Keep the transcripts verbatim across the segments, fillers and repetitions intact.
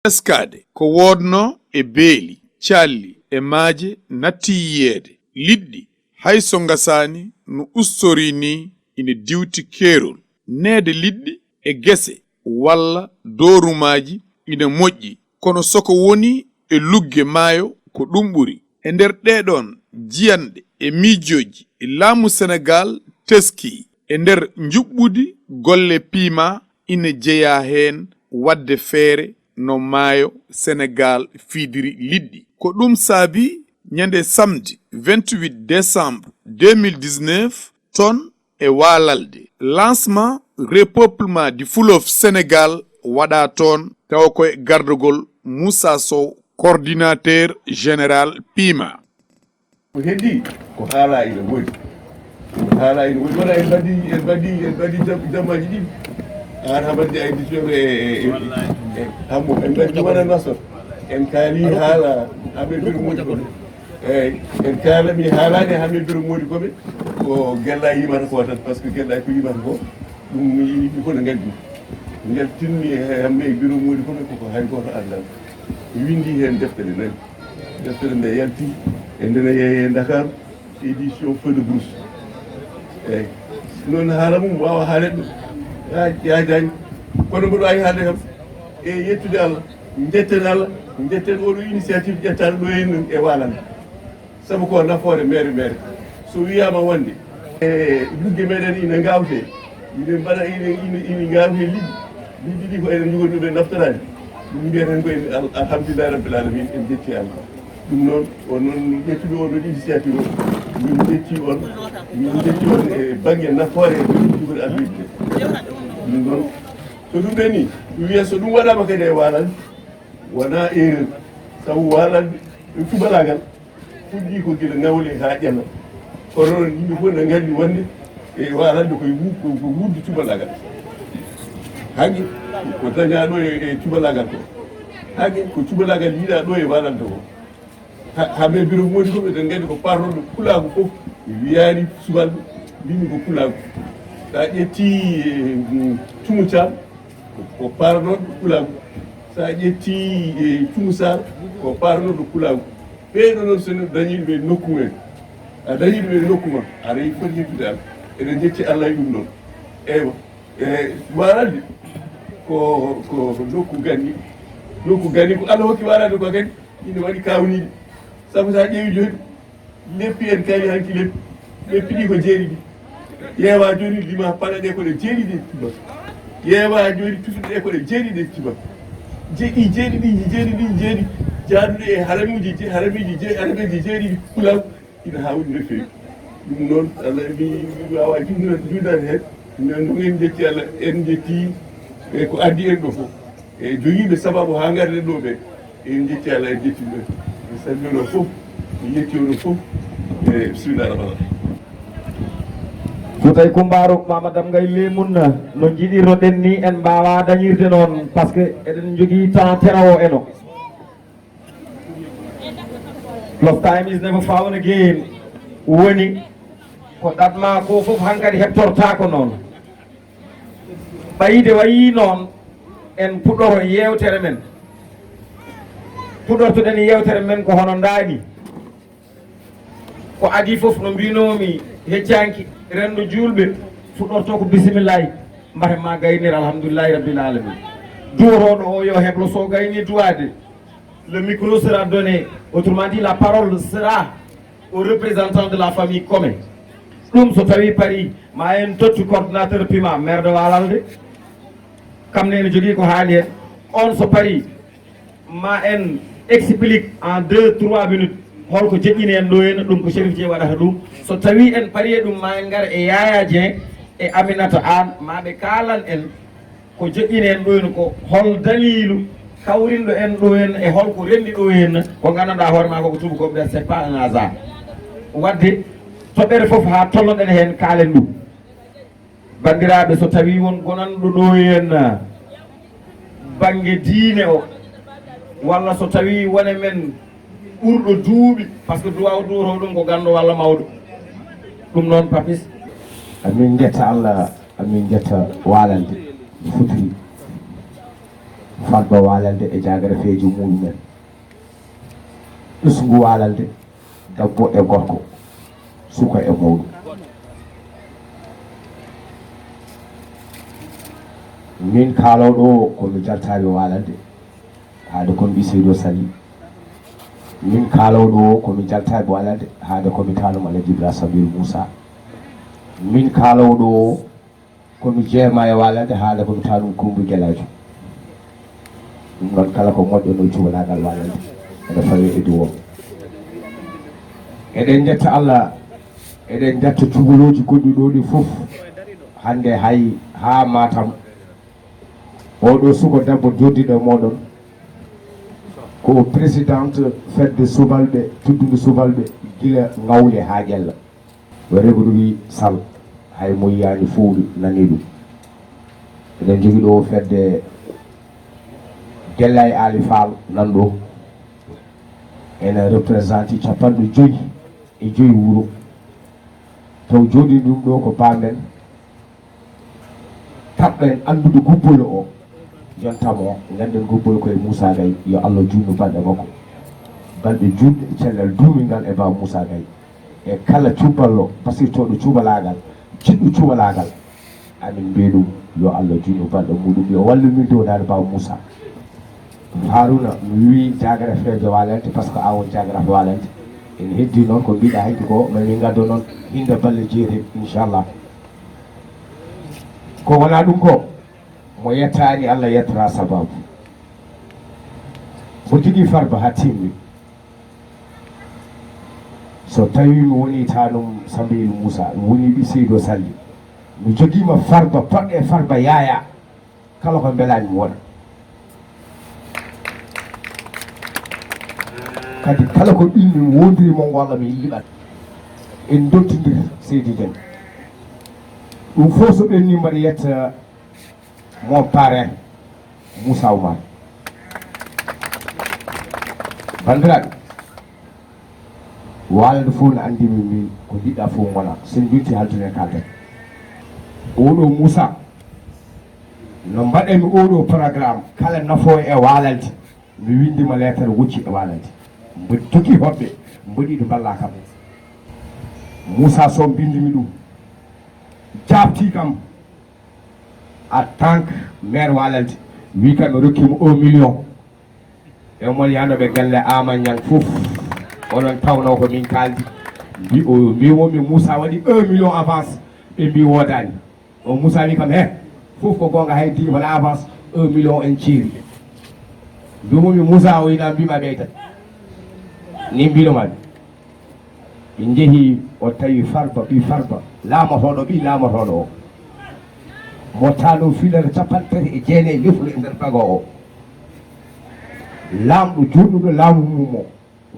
Teskaade ko woodnoo e beeli, calli e maaje natti yiyeede. Liɗɗi, hay so ngasaani no ustorii nii, ina diwti keerol. Neede liɗɗi e gese walla doorumaaji ina moƴƴi, kono so ko woni e lugge maayo, ko ɗum ɓuri. E nder ɗeeɗoon jiyanɗe e miijooji, laamu Senegaal teskii e nder njuɓɓudi golle piima, ina jeyaa heen waɗde feere no maayo Senegaal fiidiri liɗɗi. Ko ɗum saabii ñande samedi vingt-huit décembre deux mille dix-neuf, toon e Waalalde, lancement repeuplement du fleuve Sénégal waɗaa toon, tawa ko e gardagol Moussa Sow, coordinateur général piima. Ko heddi ko haalaa ina woodi. Ko haalaa ina woodi. Wona en mbaɗi, en mbaɗi, en mbaɗi jam-, jamaaji ɗiɗi. Aan haɓande ay dictionnaire e, e, e, e, hambo. En mbaɗi wona nasor. En kaali haala aɓe biro moodi ko. Eeyi, en kaala mi haalaani haa mi biro moodi ko ɓe. Ko gella yimata ko tan, parce que gella ko yimata ko. Ɗum yimɓe fof ne nganndi. Njaltinmi e hamme e biro moodi ko ɓe, koko hay gooto anndaa. Mi winndi heen deftere nayi. Deftere nde yalti, e ndena yeeyee Ndakaaru, édition Feu de Brousse. Eeyi. Noon haala mum waawa haalede ɗum. Yaa, yaa jaañ. Kono mboɗo waawi haalde kam e yettude Allah, njetten Allah, njetten oɗo initiative ƴettaaɗo ɗo henna e Waalalde. Sabu ko nafoore meere meere. So wiyaama wonde e lugge meɗen ina ngaawte, ina mbaɗa, ina, ina, ina ngaawte liɗɗi. Liɗɗi ɗi ko eɗen njogori ɗum en naftoraade. Ɗum mbiyaten ko en al-, alhamdulillahi rabbil alamin, en njetti Allah. Ɗum noon, on noon ƴettuɓe oo ɗoo initiative o, min njetti on, min njetti on e bannge nafoore e jogori addude. Ɗum noon, so ɗum ɓenni, mi wiya so ɗum waɗaama kadi e Waalalde, wonaa erreur. Sabu Waalalde e cubalaagal fuɗɗii ko gila Ngawle haa Ƴana. Kono noon yimɓe fof ne nganndi wonde e Waalalde koye wu-, ko, ko wuurde cubalaagal. Haqqe ko dañaa ɗo e, e cubalaagal ko. Haqqe ko cubalaagal yiɗaa ɗo e Waalalde ko. Ha, haa ɓe biro moodi ko ɓe, eɗen nganndi ko parlorɗo pulaagu fof, mi wiyaani subalɓe, mbimi ko pulaagu. So a ƴetti, eh, mm, Cumu Caam, ko, ko parlorɗo pulaagu. So a ƴetti, eh, Cumu Saar, ko parlorɗo pulaagu. Ɓee ɗoo noon, so neɗɗo dañii ɗum e nokku mum en, a dañii ɗum e nokku ma, aɗa foti yettude Allah. Eɗen njetti Allah e ɗum ɗoon. Eywa. E Waalalde ko, ko, ko nokku ganni. Nokku ganni ko Allah hokki Waalalde ko kadi ina waɗi kawniiɗi. Sabu so a ƴeewi jooni, leppi en kaali hanki leppi. Leppi ɗi ko jeeɗiɗi. Ƴeewa jooni lima paɗa ɗe ko ɗe jeeɗiɗi e cubalɓe. Ƴeewa jooni tufɗe ɗe ko ɗe jeeɗiɗi e cubalɓe. Jeeɗi, jeeɗiɗi, jeeɗiɗi, jeeɗi. Jaaduɗe e haramuuji je-, haramuuji je-, haramuuji jeeɗiɗi pulaar. Ina haawni no feewi. Ɗum noon, Allah mi, mi waawaa juutnde, juutnaade heen. Min noon en njetti Allah, en njetti e ko addi en ɗo fof. E jogiiɓe sababu haa ngarɗen ɗo ɓe. En njetti Allah, en njetti ɓe. Mi salmino fof, mi yetti onon fof. E bismillah rahman rahim. Fuutay Kumbaaru, Mama Dam Ngay Leemun, no njiɗirno-ɗen ni en mbaawaa dañirde noon, parce que eɗen njogii temps terawo eno. Lost time is never found again. Woni ko ɗaɗmaa ko fof hankadi heɓtortaako noon. Ɓayde wayii noon, en puɗɗoro yeewtere men. Puɗɗortoɗen yeewtere men ko hono ndaani. Ko adii fof, no mbiinoomi, heccaanki renndo juulɓe fuɗɗortoo ko bisimillahi, mbaaten ma gaynir alhamdulillahi rabbil alamin. Duwotooɗo o yo heblo, so gayni duwaade, le micro sera donné, autrement dit, la parole sera au représentant de la famille Kome. Ɗum so tawi parii, ma en tottu coordinateur pima, maire de Waalalde, kam ne ene jogii ko haali heen. On so parii, ma en explique en deux, trois minutes holko jeƴƴini en ɗo henna, ɗum ko Chérif Dieng waɗata ɗum. So tawi en parii e ɗum, ma en ngar e Yaya Dieng e Aminata Anne, ma ɓe kaalan en ko jeƴƴini en ɗo henna, ko hol daliilu kawrinɗo en ɗo henna e holko renndi ɗo henna, ko nganndanɗaa hoore ma ko, ko tuubakooɓe ɓe, c'est pas un hasard. Waɗde toɓɓere fof haa tolnoɗen heen, kaalen ɗum. Banndiraaɓe, so tawii won gonanɗo ɗo henna bannge diine o, walla so tawii won e men ɓurɗo duuɓi, parce que duwaaw duwotoo ɗum ko ganndo walla mawɗo. Ɗum noon, Papis. Amin njetta Allah, amin njetta Waalalde. Futi. Farba Waalande e jaagara feejo muuɗum en. Ɓesngu Waalande, debbo e gorko, suka e mawɗo. Min kaalooɗo o ko mi jaltaaɓe Waalande, haade ko mi ɓii Seydi Sali. Min kaalooɗo o ko mi jaltaaɓe Waalande, haade ko mi taanum Alhaji Ibrahima Sambil Moussa. Min kaalooɗo o ko mi jeema e Waalande, haade ko mi taanum Kumba Gelaajo. Ɗum noon kala ko moƴƴo no cubalaagal Waalande ene fawee e duwooɓe. Eɗen njetta Allah, eɗen njetta cubalooji goɗɗi ɗo ɗi fof. Hannde hay haa Matam, oɗo suko debbo joddiɗo e mooɗon ko présidente fedde subalɓe, teddundu subalɓe gila Ngawle haa Ƴella. Ko Regrugui Sall, hay mo yiyaani fowru nanii ɗum. Eɗen njogii ɗo fedde Gella e Aali Faal nan ɗo. Ene représenté capanɗe joyi e joyi wuro. Taw jooɗii ɗum ɗo ko baamen. Kaɓɗen anndude gubbolo o, yontamo, ngannden gubbolo ko e Moussa Gaye, yo Allah juutnu balɗe makko. Balɗe juutɗe, cellal duumingal e Baaba Moussa Gaye. E kala cuballo, basirtooɗo cubalaagal, jiɗɗo cubalaagal, amin mbiya ɗum, yo Allah juutnu balɗe muɗum, yo wallu min dowdaade Baaba Moussa. Haruna, mi wii jaagara feejo Waalante, par ce que a won jaagara Waalante. Ene heddi noon ko mbiɗa hanki ko, ma min ngaddo noon hinde balle jeetati, inchallah. Ko wona ɗum ko, mo yettaani Allah yettata sababu. Mo jogii Farba haa timmi. So tawi mi woni tanum Sambayel Moussa, mi woni ɓi Seydo Salli, mi jogiima Farba, poɗɗe Farba Yaya, kala ko mbelaani mi waɗa. Kadi kala ko ɓilmi mi wondiri mo, walla mi yiɗat. En ndottindiri Seydi Dieng. Ɗum fof so ɓenni mbaɗa yetta mon parrain Moussa Oumar. Banndiraaɓe, Waalande fof no anndi min, min ko njiɗɗa fof ngona, so en njutti haldude en kalden. Oɗo Moussa, no mbaɗen oɗo programme, kala nafoowo e Waalande, mi winndi ma leetar wocci e Waalande. Mboɗi jogii hoɓɓe, mboɗi ɗo mballa kam. Moussa Sow mbinndi mi ɗum. Jaabti kam en tant que maire Waalande, wi kam mi rokki mo un million. E mon yanoɓe galle Ama Ñang fof, onon tawno ko min kaldi. Mbi o, mbimomi Moussa waɗi un million avance, ɓe mbi wodani. O Moussa wi kam he, fof ko gonga, hay di wala avance, un million en ciiri. Mbimomi Moussa o ina mbima ɓeyta. Ni mbino mami. Ɓe njehi, o tawi Farba, ɓi Farba, laamotooɗo, ɓi laamotooɗo o. Mo taano filere capanɗe tati e jeenayi lefru e nder bago o. Laamɗo juutnuɗo laamu mum o,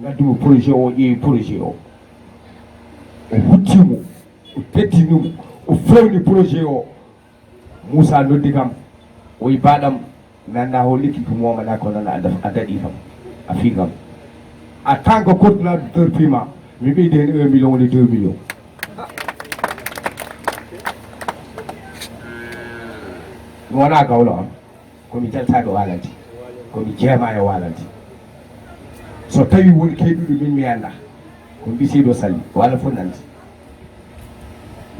ngaddi mo projet o, ƴeewi projet o. O hutti mo, o teddini mo, o fewni projet o. Moussa noddi kam, o wi, "Baɗam, mi anndaa ho lekki ko momaɗa, kono noon a daf-, a daɗi kam, a fii kam. En tant que coordinateur piment, mi ɓeydi heen un million woni deux millions." Mi wonaa gawlo am, ko mi jaltaaɗo Waalante, ko mi jeemaa e Waalante. So tawii woni keedduɗo min mi anndaa, ko mi Seydo Salli, Waalo fof nandi.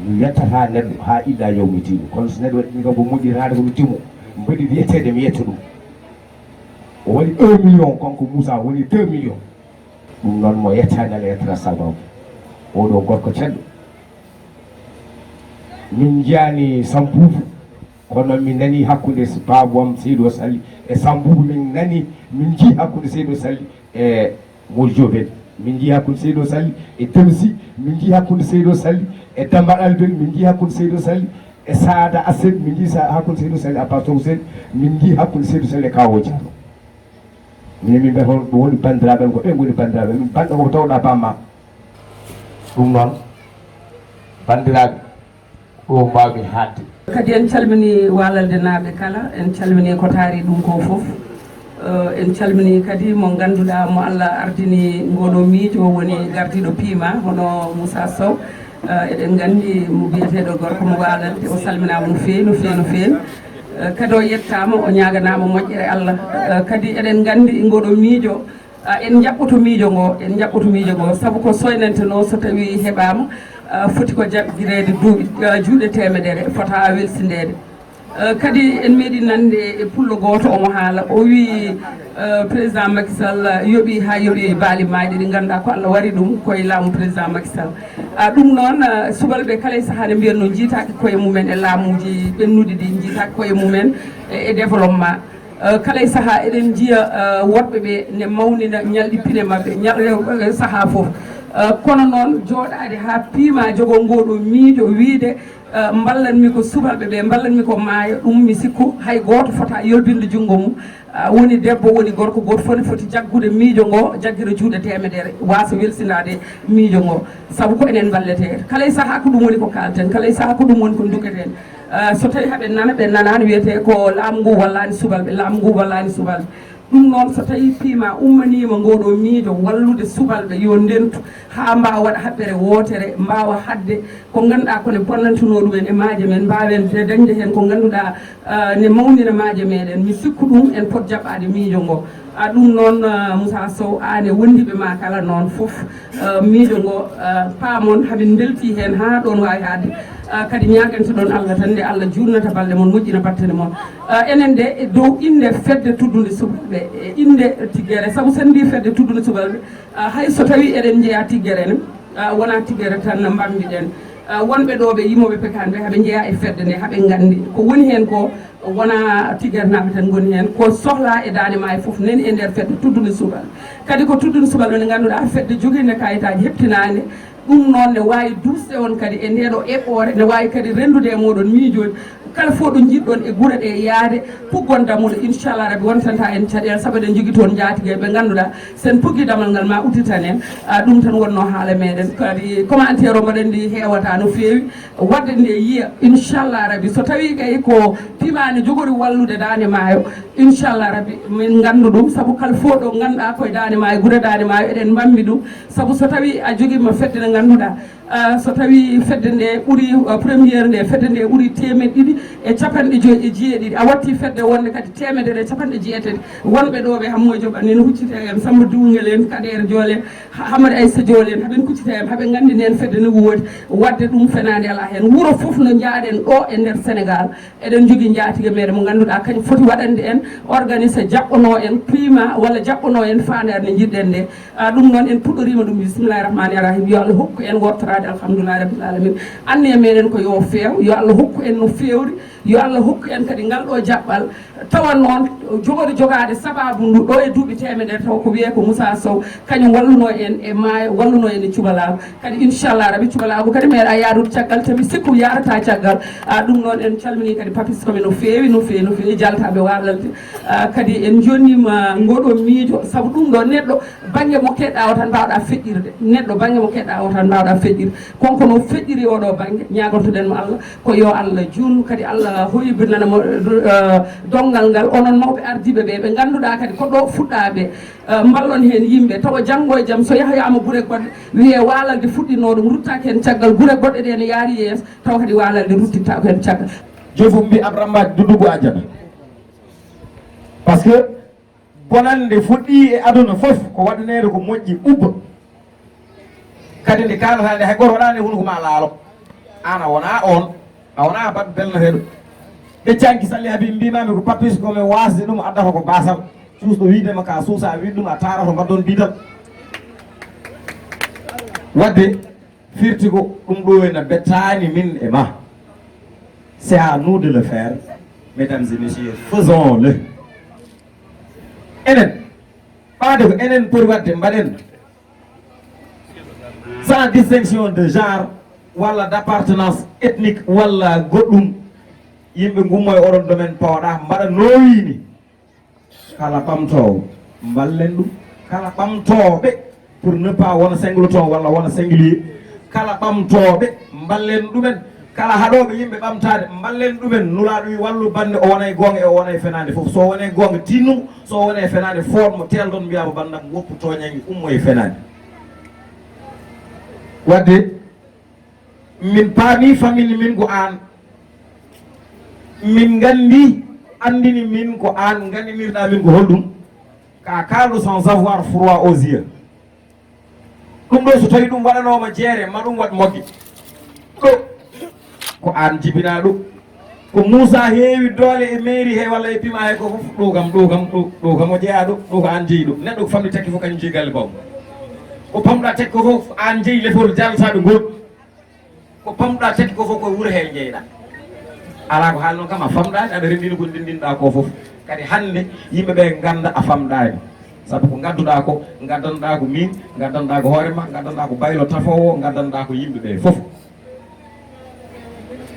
Mi yettata neɗɗo haa illa yawmi diini. Kono so neɗɗo waɗi ɗum kam ko moƴƴi, haade ko mi timo, mbaɗi yettede mi yetta ɗum. O waɗi un million, kanko Moussa woni deux millions. Ɗum noon mo yettaani Allah yettata sababu. Oɗo gorko ceddo. Min njiyaani Sambuubu, kono min nani hakkunde s-, baabu am Seydo Salli e Sambuubu, min nani, min njii hakkunde Seydo Salli e Mor Joob en. Min njii hakkunde Seydo Salli e Demsi, min njii hakkunde Seydo Salli e Damba Albel, min njii hakkunde Seydo Salli e Saada Assen, min njii sa-, hakkunde Seydo Salli e Abbas Sow Sène, min njii hakkunde Seydo Salli e Kawo Diallo. Minen min mbiyata on ɗum woni banndiraaɓe am, ko ɓen ngoni banndiraaɓe am. Min banndam ko tawɗaa bamma. Ɗum noon, banndiraaɓe, ɗo mbaawmi haalde. Kadi en calminii Waalaldenaaɓe kala, en calminii ko taari ɗum ko fof. Eh, en calminii kadi mo ngannduɗaa mo Allah ardini ngooɗoo miijo, o woni gardiiɗo piima, hono Moussa Sow. Eh, eɗen nganndi mo biyeteeɗo gorko mo Waalalde, o salminaama no feewi, no feewi, no feewi. Eh, kadi o yettaama, o ñaaganaama moƴƴere Allah. Eh, kadi eɗen nganndi ngoɗo miijo, ah, en njaɓɓoto miijo ngo, en njaɓɓoto miijo ngo, sabu ko soynante noon so tawii heɓaama, ah, foti ko jaɓɓireede duuɓi, ah, juuɗe teemedere, fota welsindeede. Eh, kadi en meeɗi nande e pullo gooto, omo haala, o wii, eh, président Macky Sall yoɓi haa yoɓi baali maayɗi ɗi ngannduɗaa ko Allah wari ɗum koye laamu président Macky Sall. Ah, ɗum noon, ah, subalɓe kala e sahaa ne mbiyan no njiitaaki koye mumen e laamuuji ɓennuɗi ɗi, njiitaaki koye mumen e, e développement. Eh, kala e sahaa eɗen njiya, eh, woɗɓe ɓe ne mawnina ñalɗi pine maɓɓe, ñal-, eh, sahaa fof. Eh, kono noon jooɗaade haa piima jogo ngoɗo miijo wiide, eh, mballanmi ko subalɓe ɓe, mballanmi ko maayo, ɗum mi sikku hay gooto fota yolbinde junngo mum. Ah, woni debbo, woni gorko, gooto fof ne foti jaggude miijo ngo, jaggira juuɗe teemedere, waasa welsinaade miijo ngo. Sabu ko enen mballete. Kala e sahaa ko ɗum woni ko kaalten, kala e sahaa ko ɗum woni ko ndukketen. Ah, so tawii haɓe nana, ɓe nanaani, wiyetee ko laamu ngu wallaani subalɓe, laamu ngu wallaani subalɓe. Ɗum noon, so tawii piima ummaniima ngoɗo miijo wallude subalɓe yo ndentu haa mbaawa waɗa haɓɓere wootere, mbaawa haɗde ko ngannduɗaa ko ne bonnantunoo ɗumen e maaje men, mbaawen de dañde heen ko ngannduɗaa, ah, ne mawnina maaje meɗen. Mi sikku ɗum en pot jaɓɓaade miijo ngo. Ah, ɗum noon, ah, Moussa Sow, aan e wondiiɓe ma kala noon fof, ah, miijo ngo, ah, paamon hamin mbeltii heen haa ɗoon waawi haade. Ah, kadi ñaagantoɗon Allah tan nde Allah juutnata balɗe mon, moƴƴina battane mon. Ah, enen de e dow innde fedde tuddunde subalɓe, e innde tiggere, sabu sen mbii fedde tuddunde subalɓe, ah, hay so tawii eɗen njeyaa tiggere ne, ah, wonaa tiggere tan mbammiɗen. Ah, wonɓe ɗo ɓe yimooɓe pekaani ɓe haɓe njeyaa e fedde nde, haɓe nganndi ko woni heen ko wonaa tiggernaaɓe tan ngoni heen, ko sohlaa e Daande Maayo fof nani e nder fedde tuddunde subalɓe. Kadi ko tuddunde subalɓe nde ngannduɗaa fedde jogiinde kayitaaji heɓtinaande, ɗum noon ne waawi duusde on kadi e ndee ɗo eɓɓoore, ne waawi kadi renndude e mooɗon miijooji. Kala fof ɗo njiɗɗon e gure ɗe yaade, puggon dammuɗe, inchallah rabbi wontanta en caɗeele, sabu eɗen njogii toon njaatige ɓe ngannduɗaa sen puggi damal ngal ma udditan en. Ah, ɗum tan wonnoo haala meɗen. Kadi commentaire o mbaɗen ndi heewata no feewi, waɗde nde yiya, inchallah rabbi. So tawii kay ko pimaani jogori wallude Daande Maayo, inchallah rabbi, min nganndu ɗum, sabu kala fof ɗo ngannduɗaa koye Daande Maayo, gure Daande Maayo, eɗen mbammi ɗum, sabu so tawii a jogiima fedde nde ngannduɗaa, ah, so tawii fedde nde ɓuri, ah, première nde, fedde nde ɓuri teemeɗɗe ɗiɗi e capanɗe joyi e jeeɗiɗi, a watti fedde wonde kadi teemedere e capanɗe jeetati, wonɓe ɗo ɓe Hammoy Joop en, en huccita en, Samba Duwngel en, Kader Jool en, Ha-, Hamadi Aysa Jool en, haɓen kuccita en, haɓe nganndi nden fedde no woodi, waɗde ɗum fenaande alaa heen. Wuro fof no njaaɗen ɗo e nder Sénégal, eɗen njogii njaatige meɗen mo ngannduɗaa kañum foti waɗande en organise, jaɓɓanoo en prima walla jaɓɓanoo en faandaare nde njiɗɗen nde. Ah, ɗum noon en puɗɗoriima ɗum, bismillahi rahmani rahim, yo Allah hokku en wortoraade, alhamdulillahi rabbil alamin. Anniya meɗen ko yo feew, yo Allah hokku en no feewri, yo Allah hokku en kadi ngal ɗo jaɓɓal, tawa noon jogori jogaade sababu ndu ɗo e duuɓi teemedere, taw ko wiyee ko Moussa Sow, kañum wallunoo en e maayo, wallunoo en e cubalaagu. Kadi inchallah rabi cubalaagu kadi meeɗa yaadude caggal, te mi sikku yaarata caggal. Ah, ɗum noon en calminii kadi Papis Komi no feewi, no feewi, no feewi, jaltaaɓe Waalalde. Ah, kadi en jonnima ngoɗo miijo, sabu ɗum ɗo neɗɗo bannge mo keɗɗa o tan mbawɗa feƴƴirde. Neɗɗo bannge mo keɗɗa o tan mbawɗa feƴƴirde. Konko no feƴƴiri oɗo bannge, ñaagortoɗen mo Allah, ko yo Allah juutnu, kadi Allah hoybinana mo, eh, donngal ngal. Onon mawɓe ardiiɓe ɓe, ɓe ngannduɗaa kadi ko ɗo fuɗɗaa ɓe, eh, mballon heen yimɓe, tawa janngo e jam so yahyaama gure goɗɗe, wiyee Waalalde fuɗɗinoo ɗum, ruttaaki heen caggal, gure goɗɗe ɗe ne yaari yeeso, tawa kadi Waalalde ruttittaako heen caggal. Jofu mbi Abrahama dudugu ajana. Parce que bonannde fuɗɗii e aduna fof ko waɗaneede ko moƴƴi ubba. Kadi nde kaalata nde hay gooto waɗaani e hunuko ma laalo. Aan a wonaa oon, a wonaa baɗɗo belnateeɗo. Ɓe canki salli Habib mbimaami ko Papis ko mi waasde ɗum addata ko baasal. Cuusɗo wiide ma ka suusa wiide ɗum a taarato mbaɗɗon biidal. Wadde firti ko ɗum ɗo ena bettaani min e ma. C'est à nous de le faire, mesdames et messieurs, faisons-le. Enen, ɓaade ko enen poti waɗde, mbaɗen. Sans distinction de genre, walla d'appartenance ethnique, walla goɗɗum, yimɓe ngummo e oɗon domaine pawɗa, mbaɗa no wiini. Kala ɓamtoowo, mballen ɗum. Kala ɓamtooɓe, pour ne pas wona singleton walla wona singulier. Kala ɓamtooɓe, mballen ɗumen. Kala haɗooɓe yimɓe ɓamtaade, mballen ɗumen. Nulaaɗo wi wallu bannde, o wonay goonga e o wonay fenaande fof. So o wonay goonga, tinnu mo. So o wonay fenaande, foot mo, teeldon, mbiyaa mo banndam, woppu tooñannge, ummo e fenaande. Wadde, min paami famille min ko aan. Min nganndi Anndini min ko aan nganndinirɗaa min ko holɗum? Ka kaalɗo sans avoir froid aux yeux. Ɗum ɗo so tawi ɗum waɗanooma jeere, ma ɗum waɗ mogge. Ɗo ko aan jibinaa ɗo. Ko Muusa heewi doole e mairie he walla e pima he ko fof, ɗo kam, ɗo kam, ɗo, ɗo kam o jeyaa ɗo, ɗo ko aan jeyi ɗo. Neɗɗo ko famɗi tekki fof kañum jeyi galle bawɗo. Ko pamɗa tekki ko fof aan jeyi lefol jaaltaaɓe ngol. Ko pamɗa tekki ko fof ko wuro he jeyɗa. Alaa ko haali noon kam a famɗaani, aɗa renndini ko ndinndinɗa ko fof. Kadi hannde yimɓe ɓe ngannda a famɗaani. Sabu ko ngadduɗa ko, ngaddanɗa ko min, ngaddanɗa ko hoore ma, ngaddanɗa ko baylo tafoowo, ngaddanɗa ko yimɓe ɓe fof.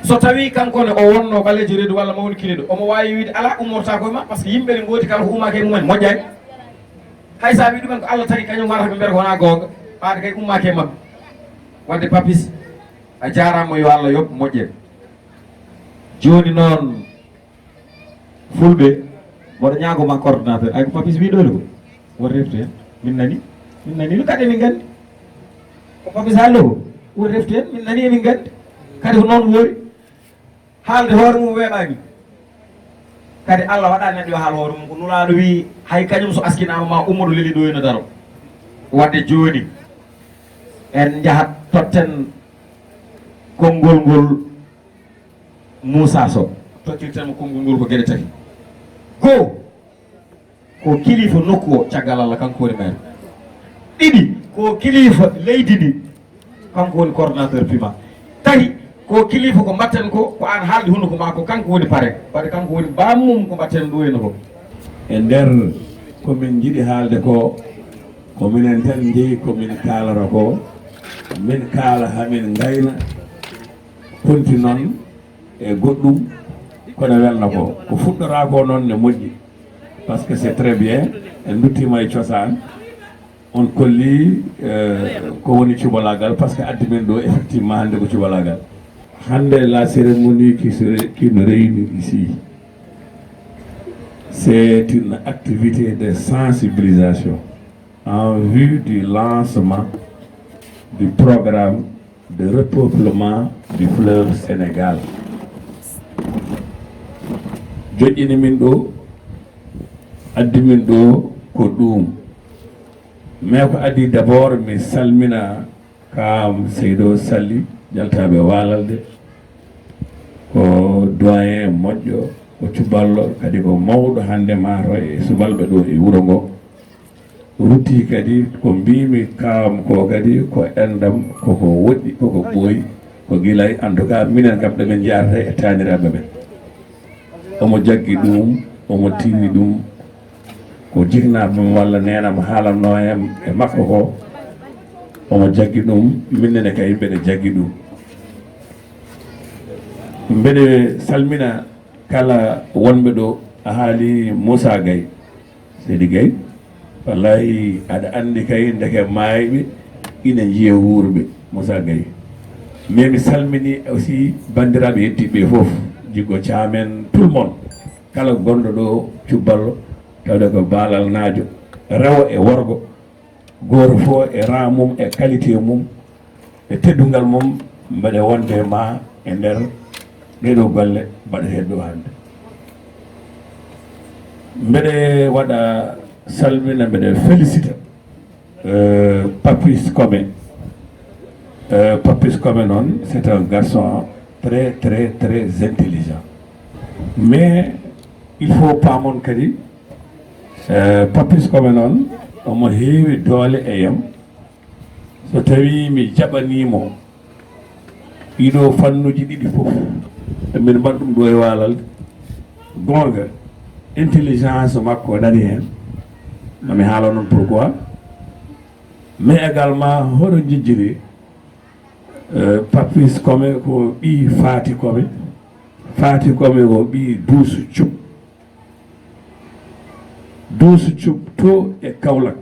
So tawi kanko ne o wonno ɓaleejo reedu walla mawni kiliɗo, omo waawi wiide alaa ummorta koye ma, par ce que yimɓe ne ngooti kala ko ummaki e mumen moƴƴaani. Hay sa wi ɗumen ko Allah tagi kañum warata ɓe mbiyata ko wona goonga, ɓaade kay ummaki e mabɓe. Wadde Papis, a jaaraama, yo Allah yoɓ moƴƴere. Jooni noon, Fulɓe, mboɗo ñaago ma coordonnateur, ay ko Papis wi ɗo ko, won reftu heen. Min nani, min nani no kadi emin nganndi. Ko Papis haalde ko, won reftu heen, min nani emin nganndi. Kadi ko noon woori. Haalde hoore mum weeɓaani. Kadi Allah waɗa neɗɗo yo haal hoore mum, ko Nulaaɗo wii, hay kañum so askinaama ma ummo ɗo leli ɗo ina daro. Wadde jooni, en njahat totten konngol ngol Muusa Sow. Tottirten mo konngol ngol ko geɗe tati. Goo, ko kilifa nokku o, caggal Allah, kanko woni maire. Ɗiɗi, ko kilifa leydi ndi, kanko woni coordonnateur pima. Tati, ko kilifa ko mbatten ko, ko aan haaldi hunduko ma ko, kanko woni pare. Wadde kanko woni bammum ko mbatten ɗo henna ko. E nder ko min njiɗi haalde ko, ko minen tan njeyi ko min kaalata ko, min kaala hamin ngayna, konti noon e goɗɗum, kono welna ko. Ko fuɗɗora ko noon ne moƴƴi, parce que c'est très bien, en nduttima e cosaan, on kolli, euh, ko woni cubalaagal, parce que addi min ɗo effectivement hannde ko cubalaagal. Hannde, la cérémonie qui se ré-, qui nous réunit ici, c'est une activité de sensibilisation en vue du lancement du programme de repeuplement du fleuve Sénégal. Joƴƴini min ɗo, addi min ɗo ko ɗum. Mais ko addi d'abord mi salmina kam Seydo Sally Jaltaaɓe Waalalde, ko doyen moƴƴo, ko cuballo, kadi ko mawɗo hannde maato e subalɓe ɗo e wuro ngo. Rutti kadi ko mbiimi kam ko kadi ko enɗam, koko woɗɗi, koko ɓooyi, ko gilay. En tout cas, minen kam ɗo min njaarata e taaniraaɓe men. Omo jaggi ɗum, omo tinni ɗum, ko jiknaaɓe mum walla neenam haalanno en e makko ko, omo jaggi ɗum, minnene kay mbeɗe jaggi ɗum. Mbeɗe salmina kala wonɓe ɗo, a haali Moussa Gaye, Seydi Gaye, wallahi aɗa anndi kay ndeke maayɓe ina njiya wuurɓe, Moussa Gaye. Mais mi salmini aussi banndiraaɓe yettiiɓe fof, Jiggo Caamen, tout le monde, kala gonɗo ɗo cubballo, tawde ko baalalnaajo, rewo e worgo, gooto fof e rang mum, e qualité mum, e teddungal mum, mbeɗe wonde ma e nder ɗeɗo golle mbaɗeteɗe ɗo hannde. Mbeɗe waɗa salmina, mbeɗe félicita, euh, Papis Kome. Euh, Papis Kome noon, c'est un garçon très, très, très intelligent. Mais il faut paamon kadi, euh, Papis Kome noon, omo heewi doole e yam. So tawii mi jaɓaniimo ɗiɗo fannuuji ɗiɗi fof, min mbaɗ ɗum ɗo e Waalalde. Goonga, intelligence makko o daɗi heen. Mami haala noon pourquoi. Mais également, hoto njejjiri, euh, Papis Kome ko ɓii Faati Kome. Faati Kome ko ɓii Duusu Cub. Duusu Cub to e Kaolack.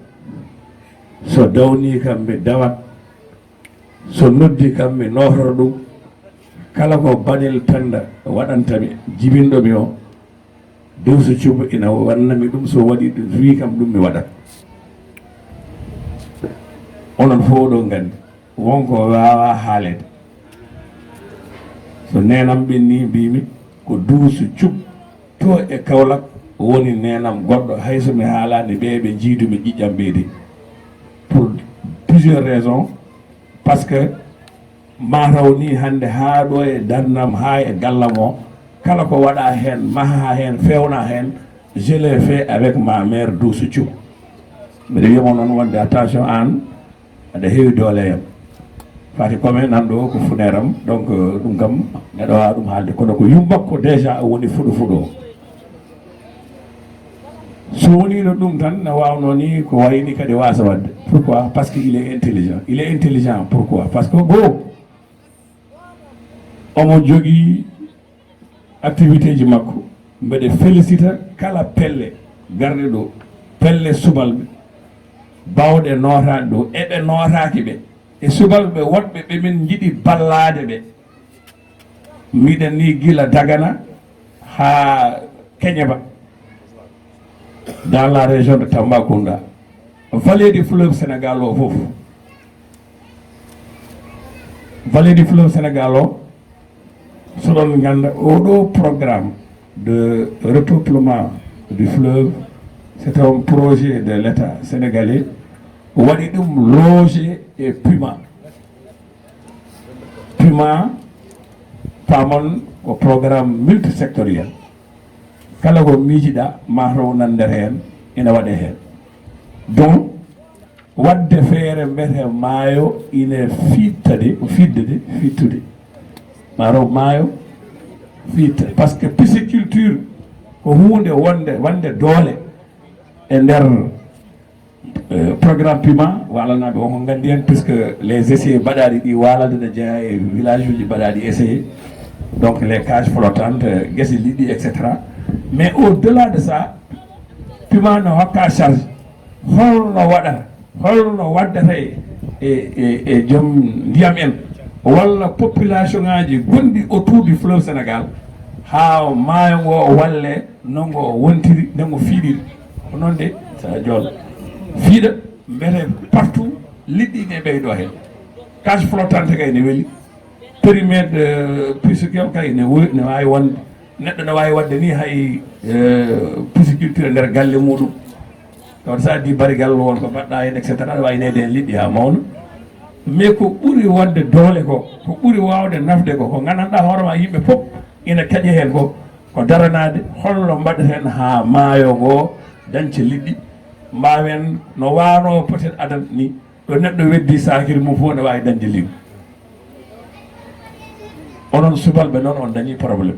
So dawnii kam, mi dawat. So noddi kam, mi noototo ɗum. Kala ko Banel Pennda waɗanta mi, jibinɗo mi o, Duusu Cub ina wanna mi ɗum. So waɗi ɗum, so wii kam ɗum, mi waɗat. Onon fof oɗon nganndi, won ko waawaa haaleede. So neenam ɓenni, mbiimi ko Duusu Cub. To e Kaolack woni neenam goɗɗo, hay so mi haalaani ɓe, ɓe njiidumi ƴiƴam ɓeydi. Pour plusieurs raisons, parce que mataw ni hannde haa ɗo e darnam, haa e gallam o, kala ko waɗa heen, maha heen, fewna heen, je l'ai fait avec ma mère Douce Thiou. Mbiɗa wiya mo noon wonde attention aan, aɗa heewi doole yam. Fati kome nan ɗo ko funeram, donc, euh, ɗum kam neɗɗo wawa ɗum haalde, kono ko yummako déjà o woni fuɗo fuɗo o. So wonino ɗum tan, ne wawno ni ko wayni kadi wasa wadde. Pourquoi? Parce que il est intelligent. Il est intelligent, pourquoi? Parce que goo, omo jogii activité ji makko. Mbeɗe félicita kala pelle garɗe ɗo, pelle subalɓe bawɗe nootaade ɗo, eɓe nootaaki ɓe, e subalɓe woɗɓe ɓe min njiɗi ballaade ɓe. Miɗen ni gila Dagana haa Keñeba, dans la région de Tambacounda, vallée du fleuve Sénégal o fof. Vallée du fleuve Sénégal o, soɗon ngannda oɗo programme de repeuplement du fleuve, c'est un projet de l'État sénégalais. Waɗi ɗum logé e puma. Puma, pamon ko programme multisectoriel. Kala ko miijiɗa, ma taw nan nder heen, ina waɗe heen. Donc, waɗde feere mbete maayo ine fiitta de, fiidde de, fiittude. Ma taw maayo fiitta. Parce que pisciculture ko huunde wonde, wonde doole e nder Euh, programme puma, walanaaɓe wonko nganndi heen, puisque les essais mbaɗaaɗi ɗi walande ne jeyaa e village uji mbaɗaaɗi essai, donc les cages flottantes, gese liɗɗi, et cetera. Mais au-delà de ça, puma no hokka charge, holno waɗata, holno waddata e, e, e, e joom ndiyam en, walla population ngaji gonɗi autour du fleuve Sénégal, haa maayo ngo walle no ngo wontiri, nde ngo fiiɗiri. Ko noon de, sa jool fiiɗa, mbete partout, liɗɗi ne ɓeydo heen. Cage flottante kay ne weli. Périmètre, euh, piscicole kay ne wo-, ne waawi wonde. Neɗɗo ne waawi waɗde ni hay, euh, pisciculture nder galle muɗum. Tawa sa di barigal won ko mbaɗɗa heen, et cetera, aɗa waawi neyde heen liɗɗi haa mawna. Mais ko ɓuri waɗde doole ko, ko ɓuri waawde nafde ko, ko nganndanɗaa hoore ma yimɓe fof ina keƴa heen ko, ko daranaade holno mbaɗeten haa maayo ngo dañca liɗɗi, mbaawen no waano peut-être adan ni, ɗo neɗɗo weddi saakiri mum fof ne waawi dañde liw. Onon subalɓe noon on dañi problème.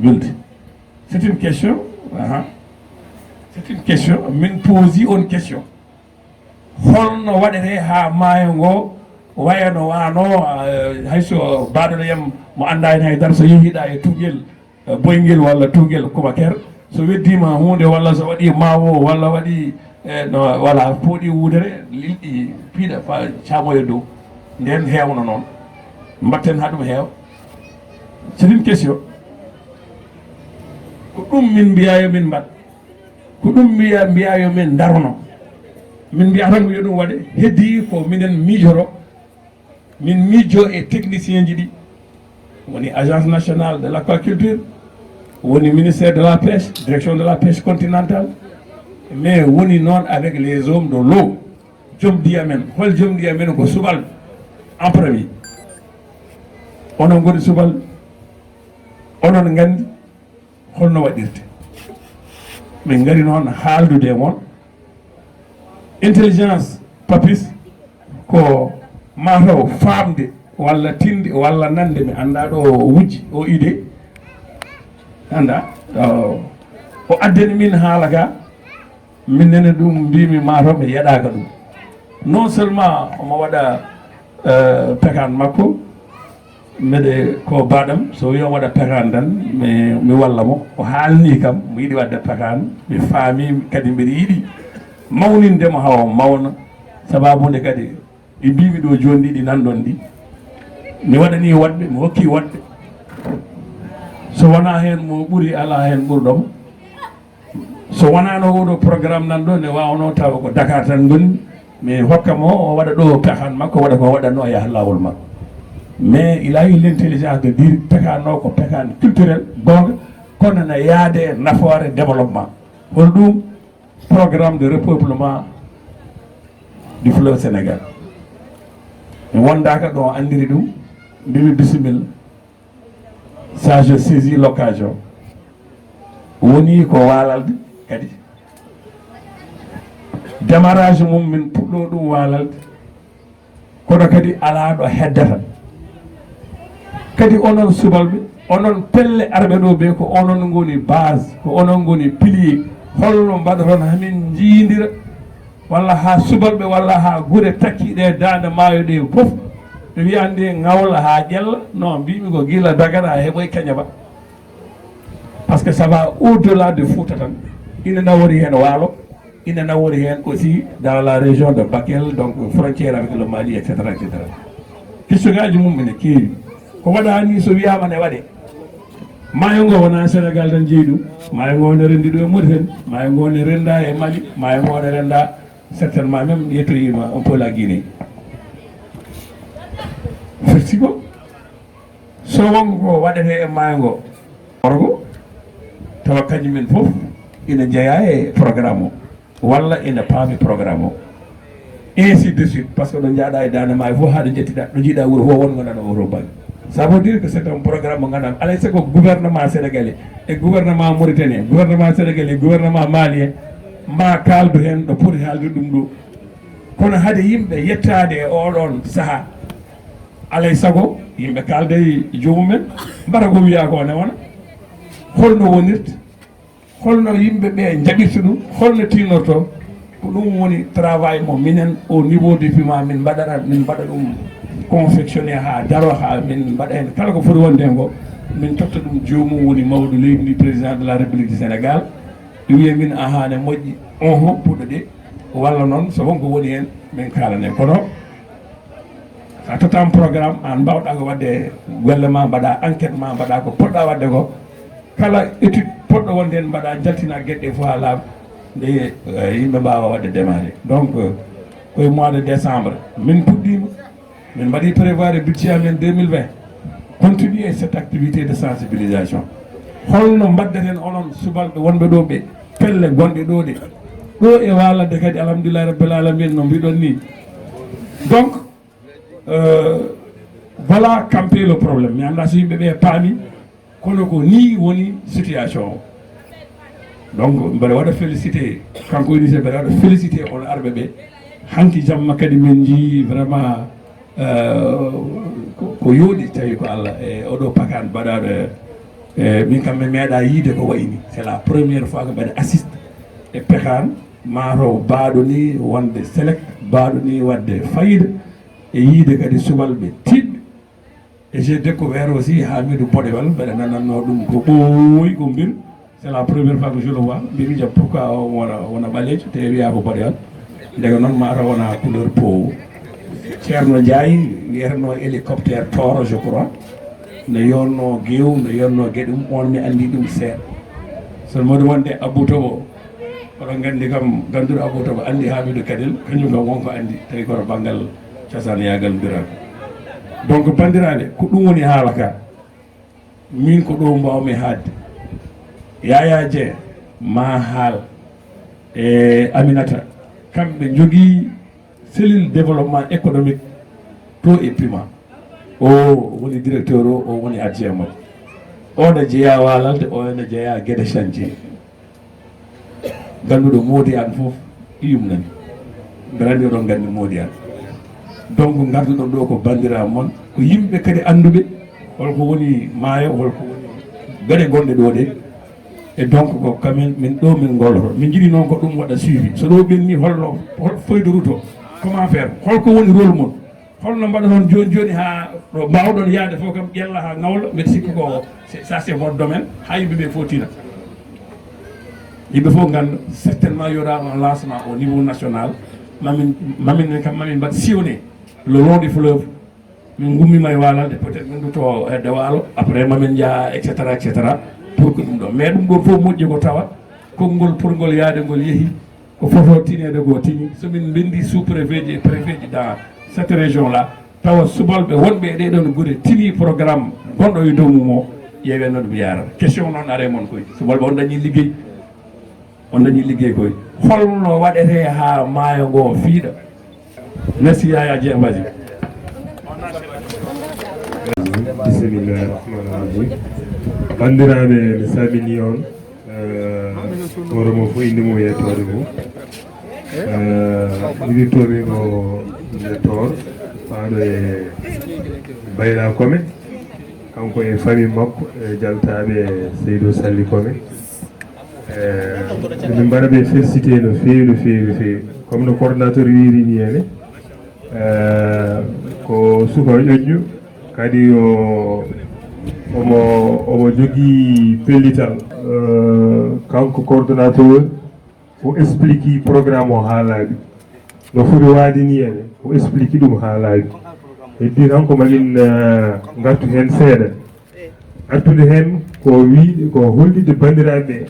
Yulde. C'est une question. Aha. C'est une question. Min posi on question. Holno waɗetee haa maayo ngo waya no waano, eh, hay so baɗoɗo yam mo annda heen hay dara, so yehiɗa e tuggel, eh, boyngel walla tuggel kubaker, so weddiima huunde walla so waɗi maawo walla waɗi, eh, no, wala pooɗi wuudere, liɗɗi piiɗa fa caamoya dow. Nden heewno noon. Mbatten haa ɗum heewa. C'est une question. Ko ɗum min mbiyaa yo min mbaɗ. Ko ɗum mbiya, mbiya yo min ndarono. Min mbiya tan ko yo ɗum waɗe. Heddi ko minen miijoro, min miijo e technicien ji ɗi. Woni Agence nationale de l'aquaculture, woni ministère de la pêche, direction de la pêche continentale, mais woni noon avec les hommes de l'eau. Joom ndiyam en, hol joom ndiyam en? Ko subalɓe en premier. Onon ngoni subalɓe, onon nganndi holno waɗirte. Min ngari noon haaldude e mon. Intelligence Papis ko mataw faamde walla tinde walla nande, mi annda ɗo o wujji o idée. Annda, o, o addani min haala ka. Min nene ɗum, mbimi mataw mi yeɗaka ɗum. Non seulement omo waɗa, euh, pekan makko, mbeɗe ko baɗam, so wi omo waɗa pekan tan, mi, mi walla mo. O haalni kam, mo yiɗi waɗde pekan, mi faami kadi mbeɗe yiɗi mawninde mo hawa mawna. Sababu nde kadi ɗi mbimi ɗo joni ɗi, ɗi nanɗon ɗi, mi waɗani woɗɓe, mi hokki woɗɓe. So wona hen mo ɓuri, ala hen ɓurɗomo. So wonano oɗo programme nan ɗo, ne wawno tawa ko Dakar tan ngoni, mi hokka mo, o waɗa ɗo pekan makko, waɗa ko waɗanno, o yaha lawol makko. Mais il a eu l'intelligence de dire pekan o ko pekan culturel, gonga, Kono na yaade nafoore développement. Hol ɗum? Programme de repeuplement du fleuve Sénégal. Mi wondaaka ɗo anndiri ɗum, mbimi bisimilla. Ça, je saisis l'occasion. Woni ko waalalde kadi. Démarrage mum min puɗɗo ɗum waalalde. Kono kadi alaa ɗo heddata. Kadi onon subalɓe, onon pelle arɓe ɗo ɓe, ko onon ngoni base, ko onon ngoni pilier. Holno mbaɗoton hamin njiidira, walla haa subalɓe, walla haa gure takkiiɗe e daande maayo ɗe fof, ɓe wiya nde ŋawla haa ƴella? Non, mbimi ko gila Dagana heɓoy Kañaba. Parce que ça va au-delà de Fouta tan. Ina nawori heen Waalo, ina nawori heen aussi dans la région de Bakel, donc frontière avec le Mali, et cetera, et cetera. Question ngaji mum ene keewi. Ko waɗa ni so wiyama ne waɗe. Maayo ngo wona Sénégal tan jeyi ɗum. Maayo ngo ne rendi ɗo e Mauritanie, maayo ngo ne renda e Mali, maayo ngo ne renda certainement même yettoyima un peu la Guinée. Firti ko so won ko waɗete e maayo ngo, orgo, tawa kañum en fof ina jeeya e programme o, walla ina paami programme o, ainsi de suite, parce que ɗo njaaɗa e daande maayo fof haa ɗo njettiɗa, ɗo njiiɗa wuro fof won ngonɗa oto bangge. Ça veut dire que c'est un programme mo ngannduɗaa alay sago gouvernement sénégalais e gouvernement mauritanien, gouvernement sénégalais e gouvernement malien, ma kaaldu heen ɗo poti haalde ɗum ɗo. Kono hade yimɓe yettaade e oɗon sahaa, alay sago yimɓe kaalda e joomum en, mbata ko wiya ko ne wona. Holno wonirta? Holno yimɓe ɓe njaɓirta ɗum? Holno tinnorto? Ko ɗum woni travail mo minen au niveau du pima min mbaɗata, min mbaɗa ɗum confectionné haa daro, haa min mbaɗa heen kala ko foti wonde heen ko, min totta ɗum joomum woni mawɗo leydi ndi, président de la République du Sénégal. Ɓe wiya min, ahaa, ne moƴƴi, oho, puɗɗo de, walla noon so won ko woni heen min kaalane. Kono sa tottama programme, an mbawɗa ko waɗde golle ma, mbaɗa enquête ma, mbaɗa ko poɗɗa waɗde ko, kala étude poɗɗo wonde heen mbaɗa, jaltina geɗe ɗe fof haa laaɓa, nde eh, yimɓe mbawa waɗde démarré. Donc euh, koye mois de décembre min puɗɗima, min mbaɗi prévoir e budget amen deux mille vingt, continuer cette activité de sensibilisation. Holno mbaddeten onon subalɓe wonɓe ɗo ɓe, pelle gonɗe ɗo ɗe, ɗo e walade kadi, alhamdulillahi rabbil alamin, no mbiɗon ni. Donc euh, voilà camper le problème. Mi annda so yimɓe ɓe paami, kono ko ni woni situation o. Donc mbeɗa waɗa félicité, kanko uni se mbeɗa waɗa félicité on arɓe ɓe. Hanki jamma kadi min njii vraiment euh, ko, ko yooɗi, tawi ko Allah e oɗo pakan mbaɗaɗo e, e min kam mi meeɗa yiide ko wayni. C'est la première fois ko mbeɗa assiste e pekan, mataw baɗo ni wonde select, baɗo ni wadde fayida, e yiide kadi subalɓe tiɗɓe. Et j'ai découvert aussi Hamidou Bodewal, mbeɗa nananno ɗum ko ɓooyi ko mbir. C'est la première fois que je le vois. Mbimi jam, pourquoi o wona, wona ɓaleejo te wiya ko Bodewal? Ndega noon mataw wona couleur peau. Ceerno Ndiaye wiyatno hélicoptère Toro, je crois, no yonno gew, no yonno geɗum, on mi andi ɗum seeɗa. Seulement wonde Abou Tobo, oɗon nganndi kam, ganduɗo Abou Tobo anndi Hamidou Kadel, kañum kam wonko anndi, tawi koto banngal cosaan yaagal mbiraaka. Donc banndiraaɓe, ko ɗum woni haala ka. Min ko ɗo mbawmi haadde. Yaya Dieng, ma haal e Aminata, kamɓe njogii cellule développement économique to e pima. O woni directeur o, o woni adjoint makko. O ne jeeya Walalde, o ne jeeya Guédé Chantier. Ganduɗo moodi an fof iyum nani. Mbeɗa anndi oɗon nganndi moodi an. Donc ngarduɗon ɗo ko banndiraaɓe mon, ko yimɓe kadi annduɓe holko woni maayo, holko woni geɗe gonɗe ɗo ɗe. Et donc ko kamen min ɗo min ngolloto. Min njiɗi noon ko ɗum waɗa suivi. So ɗo ɓenni, holno, hol feuille de route o, comment faire, holko woni rôle mon? Holno mbaɗaton jooni jooni haa ɗo mbaawɗon yahde fof kam ƴella haa ŋawla? Mbeɗa sikki ko c'est- ça c'est votre domaine, haa yimɓe ɓe fof tina. Yimɓe fof ngannda certainement y aura un lancement au niveau national. Mamin mamin kam mamin mbaɗ sillonner le long du fleuve. Min ngummima e Walalde, peut-être min dutto hedde Waalo, après mamin njaha et cetera et cetera. Pour que ɗum ɗo, mais ɗum ɗo fof moƴƴi ko tawa konngol pour ngol yaade ngol yeehi. Ko foto tineede goo tini. So min mbendi sous-préfet ji e préfet ji dans cette région là, tawa subalɓe wonɓe e ɗee ɗoon gure tini programme gonɗo e dow mum o, Ƴeewen no ɗum yaarata. Question noon are mon koy. Subalɓe on dañi liggey. On dañi liggey koy. Holno waɗetee haa maayo ngo fiiɗa? Merci Yaya Dieng, vas-y. Bismillahirrahmanirrahim. Banndiraaɓe, mi salminii on. Eh, hoore mo fof innde mum e yettoode mum. Eh, mi wittoomi ko Nde Toor, faaɗo e Bayla Kome, kanko e famille makko, e jaltaaɓe Seydou Sally Kome. Eh, min mbaɗa ɓe félicité no feewi, no feewi, no feewi. Comme no coordonnateur wiiri ni ene, eh, ko suka ƴoƴƴo, kadi o, omo, omo jogii pellital. Eh, kanko coordonnateur, o explique programme o haa laaɓi. No foti waade ni ene, o explique ɗum haa laaɓi. Heddi tan ko mamin, eh, ngartu heen seeɗa. Artude heen ko wi-, ko hollitde banndiraaɓe ɓe,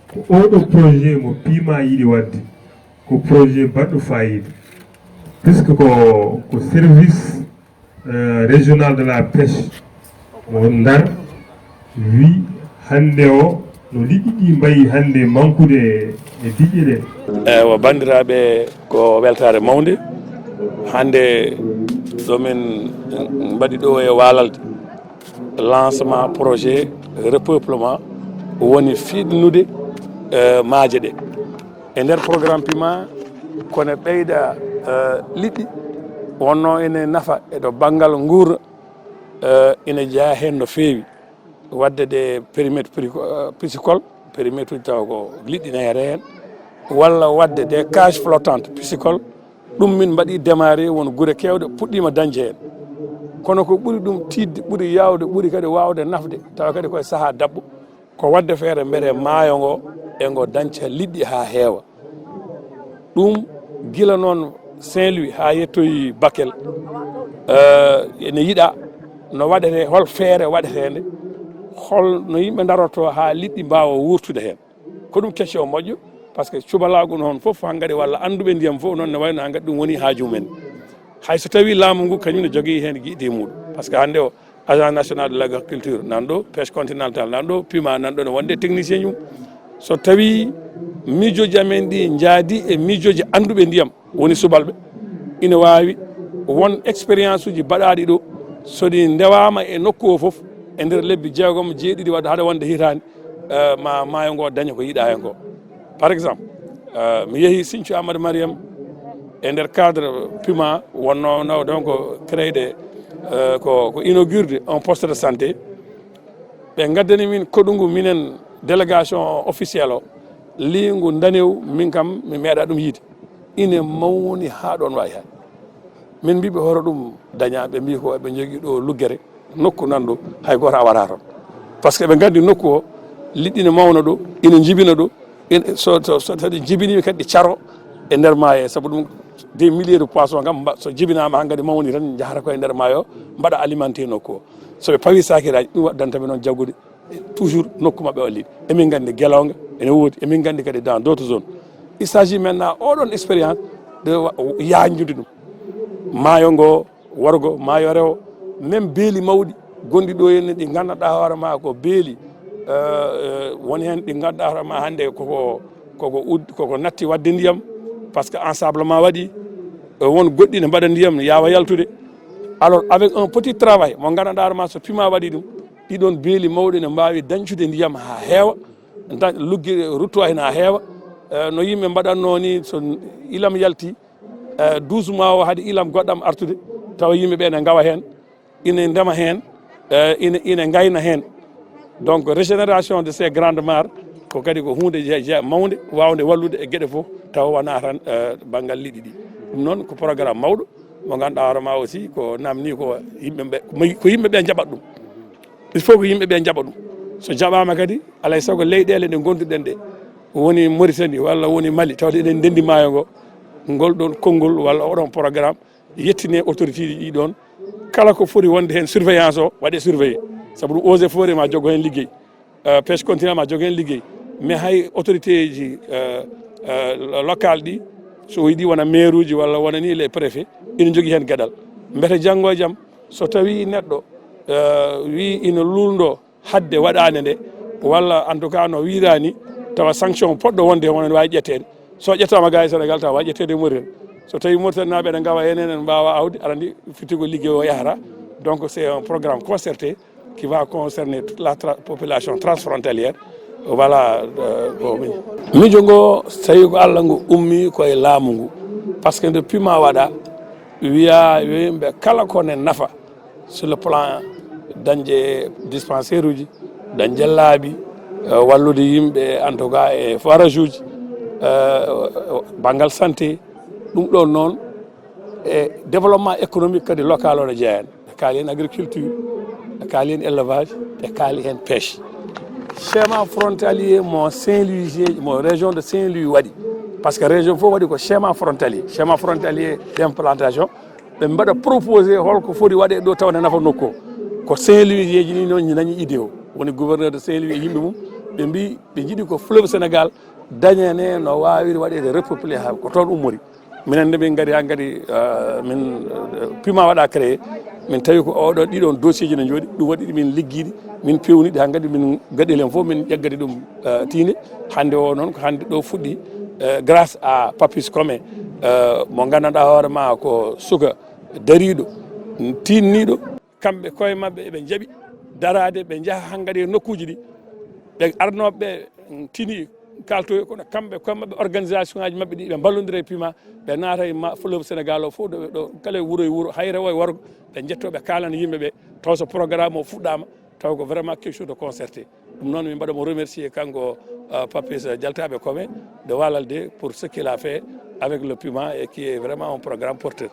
ko oɗo projet mo Pima yiɗi waɗde, ko projet baɗɗo fayida. Puisque ko, ko service, eh, régional de la pêche mo Ndar wi hannde o no liƴƴi ɗi mbayi hannde mankude e diƴƴe ɗe. Ewa, banndiraaɓe, ko weltaare mawnde. Hannde ɗo min mbaɗi ɗo e Waalalde lancement projet repeuplement woni fiɗnude, eh, maaje ɗe. E nder programme Pima, kono ɓeyda, eh, liɗɗi, wonno ene nafa e ɗo banngal nguurna, eh, ina jeyaa heen no feewi. Waɗde ɗe périmètre pri-, eh, piscicole, périmètre uji tawa ko liɗɗi nehete heen, walla waɗde ɗe cage flottante piscicole, ɗum min mbaɗi démarré, won gure keewɗe puɗɗiima dañde heen. Kono ko ɓuri ɗum tiiɗde, ɓuri yaawde, ɓuri kadi waawde nafde, tawa kadi koye sahaa daɓɓo, ko waɗde feere mbele maayo ngo e ngo dañca liɗɗi haa heewa. Ɗum gila noon Saint-Louis haa yettoyi Bakel, eh, ene yiɗaa no waɗetee, hol feere waɗeteende, hol no yimɓe ndarotoo haa liɗɗi mbaawa wuurtude heen. Ko ɗum question moƴƴo, par ce que cubalaagu noon fof hankkadi walla annduɓe ndiyam fof noon ne wayno hankkadi ɗum woni haaju mumen. Hay so tawii laamu ngu kañum ne jogii heen giɗi muɗum, par ce que hannde o, Agence nationale de l'agriculture nan ɗo, pêche continentale nan ɗo, Pima nan ɗo, ne wonde technicien mum. So tawii miijooji amen ɗi njaadi e miijooji annduɓe ndiyam, woni subalɓe, ina waawi won expérience uji baɗaaɗi ɗo, so ɗi ndewaama e nokku o fof, e nder lebbi jeegom, jeeɗiɗi waɗa hade wonde hitaande, eh, ma maayo ngo daña ko yiɗaa heen ko. Par exemple, eh, mi yehi Sinthiou Amadou Mariam e nder cadre Pima, wonno no donc créé de, eh, ko, ko inauguré un poste de santé. Ɓe ngaddani min koɗungu minen délégation officielle o, liingu ndanewu, min kam mi meeɗa ɗum yiide. Ine mawni haa ɗoon waawi heen. Min mbii ɓe hoto ɗum daña, ɓe mbii ko ɓe njogii ɗo luggere, nokku nan ɗo, hay gooto awataa toon. Par ce que ɓe nganndi nokku o, liɗɗi ne mawna ɗo, ina njibina ɗo, ina, so, so, so tawi jibiniima kadi ɗi caro e nder maayo, sabu ɗum des milliers de poissons kam mba-, so jibinaama haa ngaddi mawni tan njahata ko e nder maayo, mbaɗa alimenté nokku o. So ɓe pawi saakiraaji, ɗum waddanta ɓe noon jaggude toujours nokku maɓɓe o liɗɗi. Emin nganndi Gelonga ene woodi, emin nganndi kadi dans d'autres zones. Il s'agit maintenant oɗon expérience de wa-, yaajnude ɗum. Maayo ngo, worgo, maayo rewo, même beeli mawɗi gonɗi ɗo henna ɗi nganndanɗaa hoore ma ko beeli, eh, eh, woni heen ɗi nganndanɗaa hoore ma hannde koko, koko ud-, koko natti waɗde ndiyam, par ce que ensablement waɗi, eh, won goɗɗi ne mbaɗa ndiyam ne yaawa yaltude. Alors avec un petit travail mo nganndanɗaa hoore ma so Pima waɗi ɗum, ɗiɗon beeli mawɗi ne mbaawi dañcude ndiyam haa heewa, da-, lugge rutto heen haa heewa, eh, no yimɓe mbaɗatnoo ni so ilam yalti, eh, douze mois o haɗi ilam goɗɗam artude, tawa yimɓe ɓe ne ngawa heen, ina ndema heen, eh, ina, ina ngayna heen. Donc régénération de ces grandes mares ko kadi ko huunde je-, je-, mawnde waawnde wallude e geɗe fof, tawa wonaa tan, eh, banngal liɗɗi ɗi. Ɗum noon ko programme mawɗo mo ngannduɗaa hoore ma aussi ko namni ko yimɓe ɓe, ko yimɓe ɓe njaɓat ɗum. Il faut ko yimɓe ɓe njaɓa ɗum. So jaɓaama kadi, alaa e sago leyɗeele ɗe ngonduɗen ɗe, woni Mauritanie walla woni Mali, tawde eɗen ndenndi maayo ngo, ngol ɗon konngol walla oɗon programme, yettine autorité ji ɗi ɗon, kala ko foti wonde heen surveillance o, waɗe surveillé. Sabu ɗum eaux et forêt ma jogo heen liggey, euh, pêche continentale ma jogo heen liggey. Mais hay autorité ji, euh, euh, locale ɗi, so yiɗi wona maire uji walla wona ni les préfets, ina njogii heen geɗal. Mbete janngo e jam, so tawii neɗɗo, eh, wii ina luulndoo Hadde waɗaande nde, walla en tout cas no wiiraani, tawa sanction poɗɗo wonde e won ene waawi ƴetteede. So ƴettaama gaa e Sénégal, tawa waawi ƴetteede e Mauritanie. So tawi Mauritanie naaɓe ene ngawa heen, ene mbaawa awde, aɗa anndi fitigo liggey o yahata. Donc c'est un programme concerté qui va concerner toute la tra- population transfrontalière. Voilà. Euh, bon, oui. Miijo ngo, so tawi ko Allah ngu ummi ko e laamu ngu, parce que nde pima waɗa, wiya yo yimɓe kala ko ne nafa sur le plan dañde dispensaire uji, dañde laabi, euh, wallude yimɓe en tout cas e forage uji, euh, banngal santé. Ɗum ɗon noon e développement économique kadi local o ne jeeya heen. Ɓe kaali heen agriculture, ɓe kaali heen élevage, ɓe kaali heen pêche. Schéma frontalier mo Saint-Louis, mo région de Saint-Louis waɗi, parce que région fof waɗi ko schéma frontalier, schéma frontalier d'implantation. Ɓe mbaɗa proposé holko foti waɗe ɗo tawa ne nafa nokku o. Ko Saint-Louis yeeji ni noon nani idée o. Woni gouverneur de Saint-Louis e yimɓe mum, ɓe mbi ɓe jiɗi ko fleuve Sénégal dañane no waawiri waɗeede repeupler, haa ko toon ummori. Minen nde min ngari haa ngari, euh, min, euh, pima waɗa créé, min tawi ko oɗon, ɗiɗon dossier ji ne njooɗi, ɗum waɗi min liggiiɗi, min pewniɗi haa ngadi min gaɗel heen fof, min ƴeggadi ɗum, euh, tiinde. Hannde o noon ko hannde ɗo fuɗɗi, euh, grâce à Papis Comé, euh, mo nganndanɗaa hoore ma ko suka dariiɗo, tiinniiɗo. Kamɓe koye maɓɓe eɓe njaɓi daraade, ɓe njaha haa ngadi e nokkuuji ɗi, ɓe arnooɓe ɓe tini kaltoyo, kono kamɓe koye maɓɓe organisation aji maɓɓe ɗi ɓe mballondira e pima, ɓe naata e ma-, fleuve Sénégal o fof, ɗo, ɗo kala e wuro e wuro, hay rewo e worgo, ɓe njetto ɓe kaalana yimɓe ɓe, taw so programme o fuɗɗaama, taw ko vraiment quelque chose de concerté. Ɗum noon min mbaɗa mo remercier kanko, euh, Papis Dialtaɓe Kome de Walalde pour ce qu'il a fait avec le piment et qui est vraiment un programme porteur.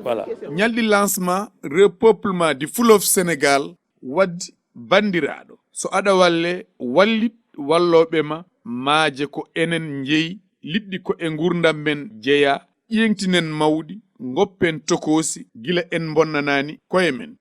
Voilà. Ñalɗi lancement repeuplement du fleuve Sénégal waddi banndiraaɗo. So aɗa walle, wallit wallooɓe ma, maaje ko enen njeyi, liɗɗi ko e nguurndam men jeyaa, ƴeeŋtinen mawɗi, ngoppen tokoosi gila en mbonnanaani koye men.